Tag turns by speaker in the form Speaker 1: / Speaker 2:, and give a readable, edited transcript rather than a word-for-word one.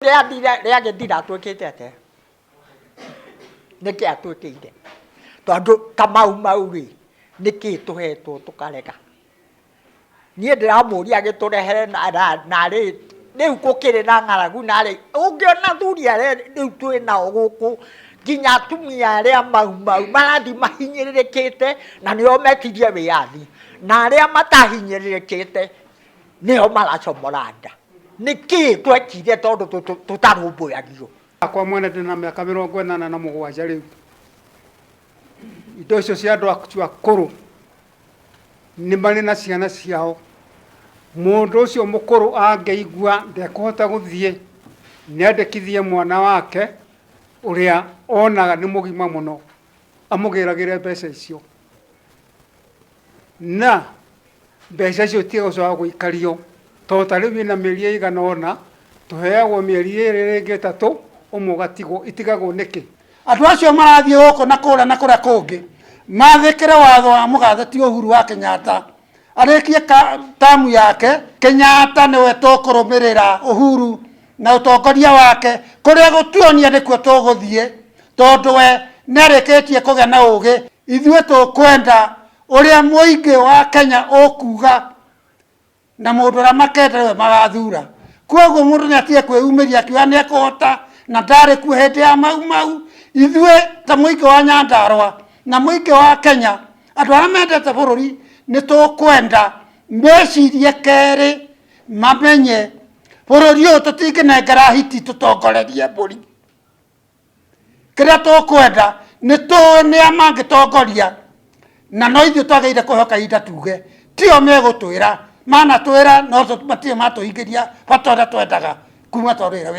Speaker 1: Rĩathira rĩagĩthira twĩkĩte atĩa? Nĩkĩ atwĩkĩire? Tondũ ta mau mau rĩ, nĩkĩ tũhetwo tũkarega? Niĩ ndĩramũria agĩtũrehere narĩ rĩu gũkĩrĩ na ng'aragu narĩ ũngĩona athuri arĩa rĩu twĩ nao gũkũ nginya atumia arĩa mau mau marathiĩ mahinyĩrĩrĩkĩte na nĩo metirie wĩyathi na arĩa matahinyĩrĩrĩkĩte nĩo maracomora nda. Nĩkĩ twekire tondũ tũtarũmbũyagio?
Speaker 2: Akwa mwene ndĩ na mĩaka 87 rĩu. Indo icio cia andũ acio akũrũ nĩ marĩ na ciana ciao. Mũndũ ũcio mũkũrũ angĩigua ndekũhota gũthiĩ, nĩ andĩkithie mwana wake ũrĩa onaga nĩ mũgima mũno, amũgĩragĩre mbeca icio. Na mbeca icio itige gũcoka gũikario, tondũ ta rĩu ina mĩeri ĩigana ũna, tũheagwo mĩeri ĩrĩ rĩngĩ ĩtatũ, ũmwe ũgatigwo, itigagwo nĩkĩ?
Speaker 3: Andũ acio marathiĩ gũkũ na kũrĩa na kũrĩa kũngĩ mathĩkĩre watho wa mũgathe ti Uhuru wa Kenyatta arĩkie tamu yake. Kenyatta nĩwe tũkũrũmĩrĩra Uhuru na ũtongoria wake kũrĩa gũtuonia nĩkuo tũgũthiĩ tondũ we nĩarĩkĩtie kũgĩa na ũgĩ. Ithuĩ tũkwenda ũrĩa mũingĩ wa Kenya ũkuga na mũndũ ũrĩa makenda nĩwe magathura. Kwoguo mũndũ nĩ atige kwĩyumĩria akiuga nĩ ekũhota na ndarĩ kuo hĩndĩ ya Mau Mau. Ithuĩ ta mũingĩ wa Nyandarũa na mũingĩ wa Kenya, andũ arĩa mendete bũrũri nĩ tũkwenda mecirie kerĩ mamenye bũrũri ũyũ tũtingĩnengera hiti tũtongorerie mbũri. Kĩrĩa tũkwenda nĩ tũĩ nĩa mangĩtongoria na no ithuĩ twagĩrĩire kũheo kahinda tuge tio megũtwĩra manatwĩra no matirĩ matũhingĩria bata ũrĩa twendaga kuma twarũĩra wĩyathi.